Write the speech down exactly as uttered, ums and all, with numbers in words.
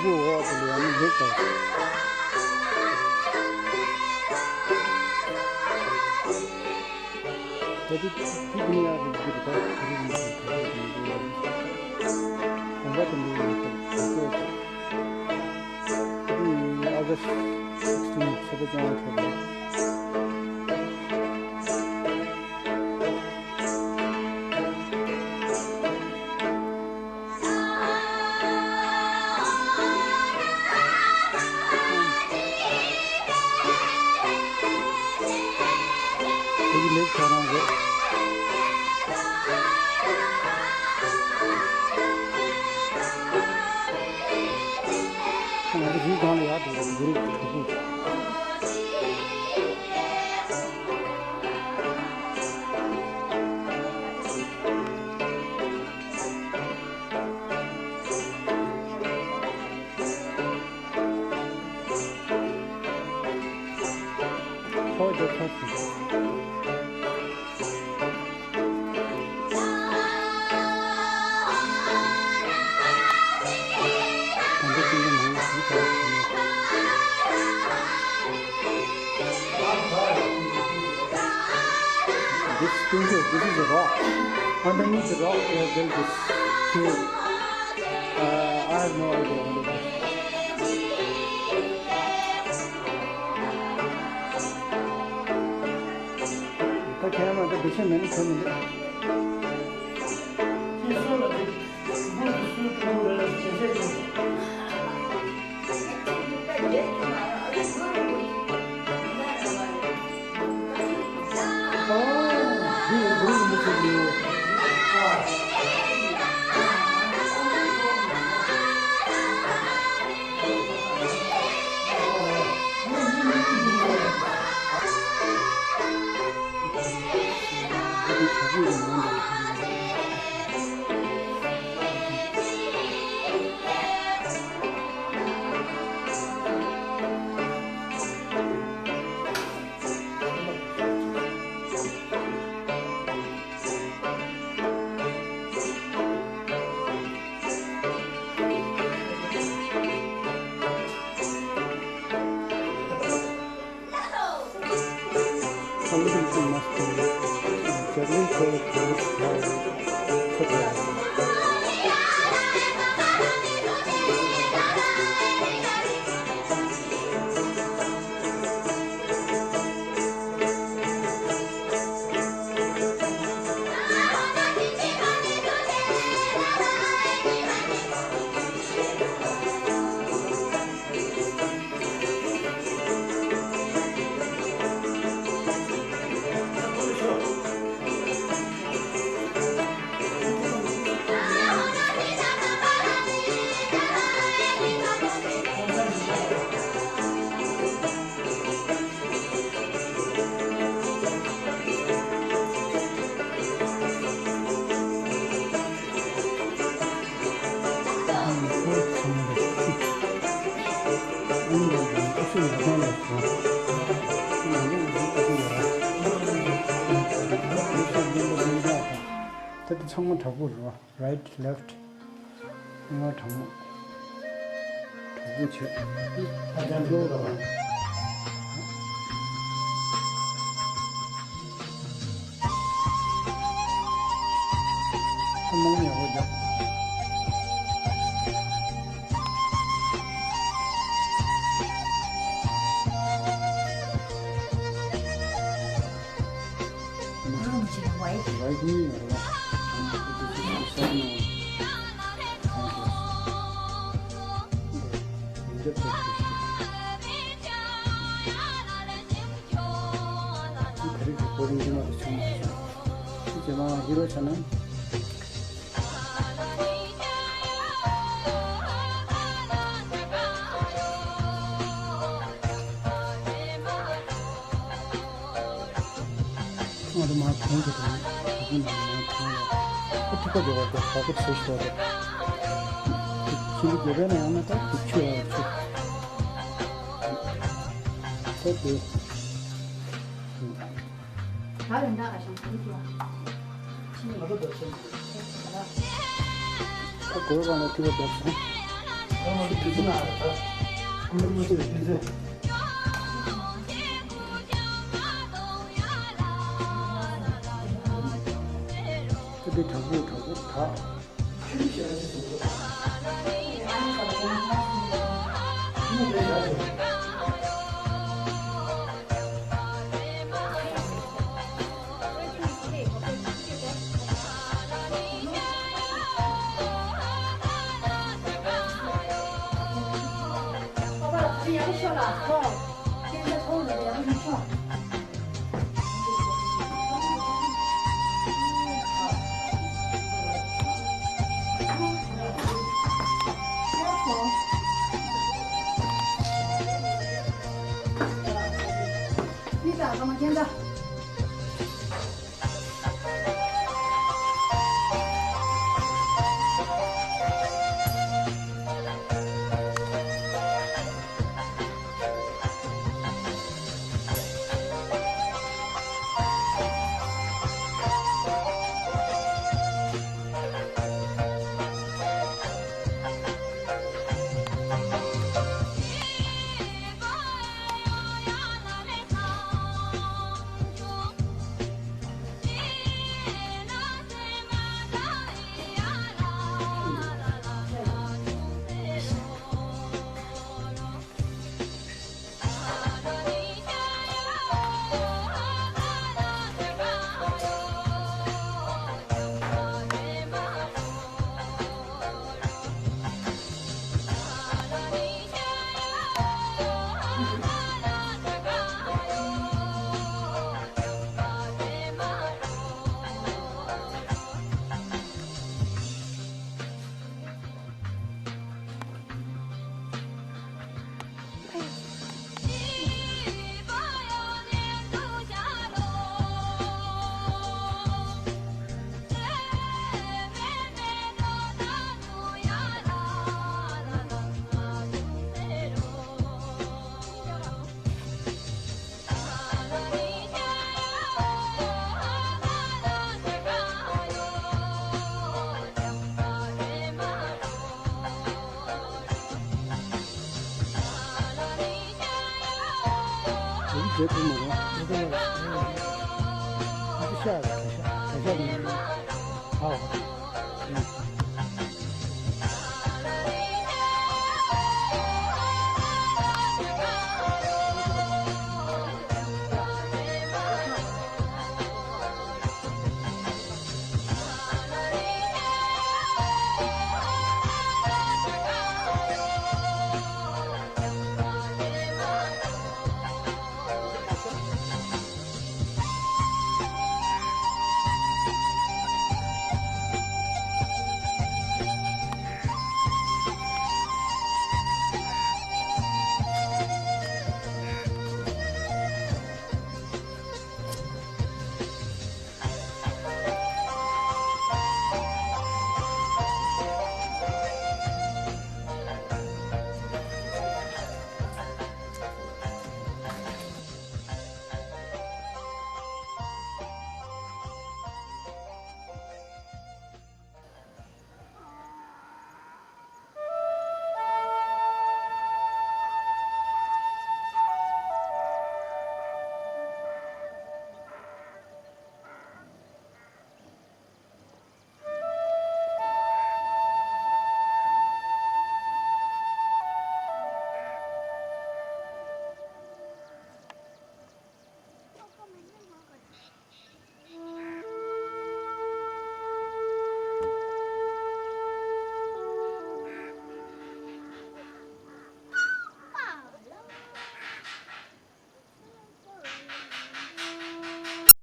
འོག་ཏུ་ལུས་པ་ནི་ལེགས་པར། ད་དེ་དེ་ཀུན་ཡག་གི་རྒྱུ་རུ་ད་དེ་རིགས་མི་འདུག་དེ་རིགས་མི་འདུག་དགོངས་པ་དེ་འདུག་ཡོད་དམ་དེ་ཚོ་དེ་ཨ་ག་སིག་སྟིན་ཚེས་པ་བཅོ་ལྔ་ཐོག་དེ་གི་ལེགས་ཆ་རང་རེད། ང་ཚོ་རིགས་གང་ལ་ཡག་འདུག་རེད་འདུག་ཁོ་རྒྱབ་ཁ་ཚུགས། ད་འདི་ཅན་གྱི་ནང་ཞིག་ད། This thing here, this is a rock. Underneath the rock, they have built this cave. Uh, I have no idea what it is. ད་ཁྱེད་རང་ད་བེད་སྤྱོད་མེད་ན་བྱེད་མི་འདུག་ད་དེ་ཚང་མ་དྲག་པོ་རེད་བ། Right, left. ང་དྲང་མོ། དྲག་པོ་བྱེད། ཨ་ཅང་འགྲོ་ར་བ། ཨ་མང་ཡག་པོ་རྒྱབ། Right knee ཡོད་རེད་བ། ཡིན་གྱི་ཚོད་ཀྱི་ཞིག་ད་རིག་གི་སྐོར་རིང་རིང་བ་དེ་བྱུང་མ་སོང་། ཅི་བྱས་མ་ཧི་རོ་ཆ་ན། ང་རང་མར་གོང་དུ་དང་དེ་ནས་མར་གོང་ལ་ཁོ་ཐུག་པ་རྒྱབ་པ་དང་བ་ཁོ་ཚོས་ཤོར་རེད། ཁྱིམ་གྱི་རྒྱབ་པའི་ནང་ཡང་ན་ད་དུག་ཆུ་ཡང་ཆུ་ད་དེ་ད་ལན་ད་ཨ་ཞང་གོང་དུ་ཕྱིན་ནས་ད་གོས་གང་ལ་ཐུག་པ་རྒྱབ་སོང་། ད་དེ་དྲག་པོ་དྲག་པོ་ད། རེད་ཐུབ་མ་རེད། འདི་ཤ་རེད། ཤ་ཤ་མི་རེད། ཨ།